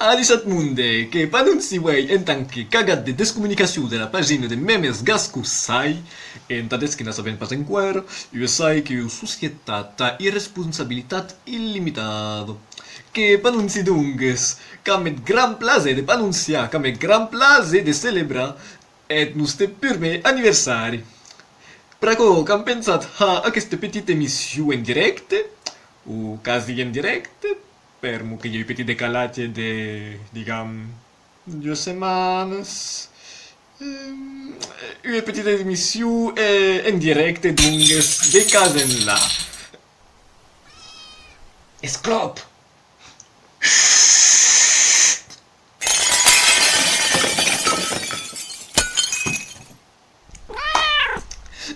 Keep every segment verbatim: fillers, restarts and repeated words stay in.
Adishatz monde, que v'anonci uèi en tant que cagat de descomunicacion de la pagina de Mèmes Gascons Sai, entà aqueles que n'assabèn pas enqüèra, ua sai qu'ei ua societat tà irresponsabilitat illimitada. Que v'anonci donques qu'am eth gran plaser de v'anonciar, qu'am eth gran plaser de celebrar eth nòste purmèr anniversari. Pr'aquò qu'am pensat har aquesta petita emission en dirècte, o quasi en dirècte, per'mor que i a un petit decalatge de, digam, duas setmanas. Ehm, ua petita emission, eh, en dirècte, donques, de cas enlà. Esclòp!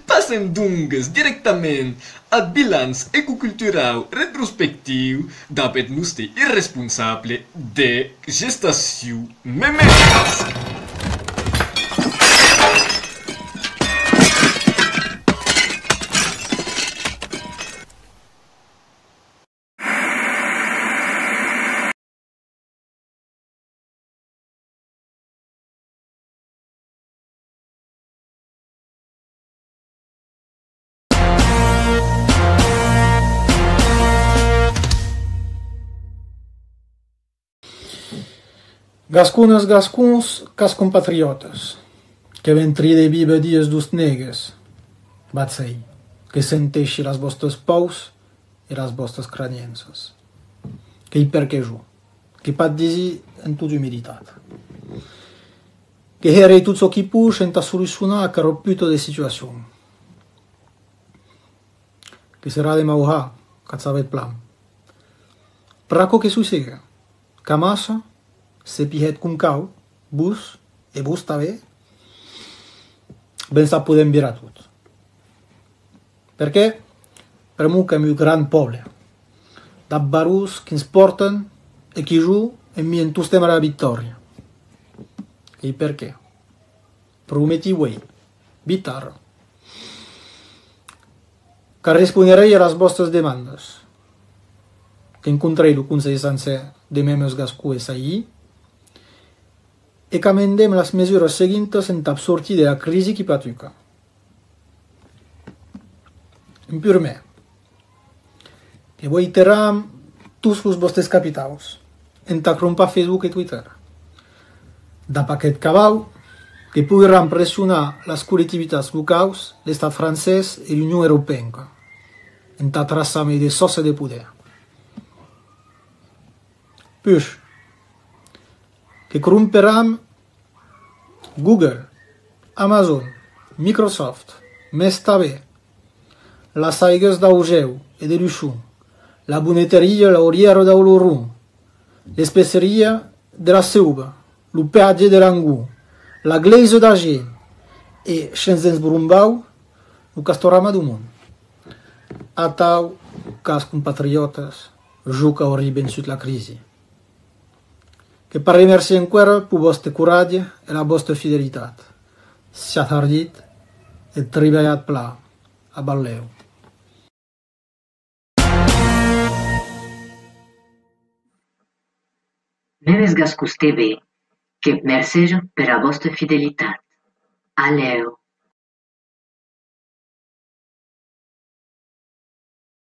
Passem donques dirèctament ath bilanç ecoculturau retrospectiu dab eth nòste irresponsable de gestacion Mèmes Gasc. Gasconas, gascons, cars compatriòtas, que ventri de víver dias d'osnegues, vatzèi, que senteishi las vòstas paurs e las vòstas cranienças. Qu'ei perque jo, que v'ac disi en tota umilitat, que hèri tot çò qui poish entà solucionar aquera puta de situacion. Que serà de mau har, qu'ac sabetz plan. Pr'aquò que sossegue, qu'amassa, se pihètz com cau, vos, e vos tanben, ben, ça podem virar tot. Perqué? Per'mor qu'èm un gran pòble, dab barons qui'ns pòrten e qui jo emmi entostem ara victòria. Qu'ei perqué. Prometi uei, Vitar, qu'arresponerèi a las vòstas demandas, qu'encontrèi lo Conselh Sançaire de Mèmes Gascons e Sai, e qu'amendem las mesuras seguintas entà sortir de la crisi qui patuca. En purmèr, que voiteram tots los vòstes capitaus entà crompar Facebook e Twitter. Dab aqueth cabau, que poiram pressionar las collectivitats locaus, l'Estat francés e l'Union Europenca entà traçar mei de sòcis de poder. Puish, que cromperam Google, Amazon, Microsoft, mès tanben las aigas d'Augèu e de Luchon, la boneteria Laurièra d'Auloron, l'especeria de la Seuva, lo peatge de Langon, la glèisa d'Agen e, shens desbrombau, lo Castorama deu Mont. Atau, cars compatriòtas, jo qu'aurèi vençut la crisi. Que v'arremerci enqüèra peu vòste coratge e la vòsta fidelitat. Siatz hardits e tribalhatz plan. A balèu. Mèmes Gascons T V, que v'merceja pera vòsta fidelitat. A lèu!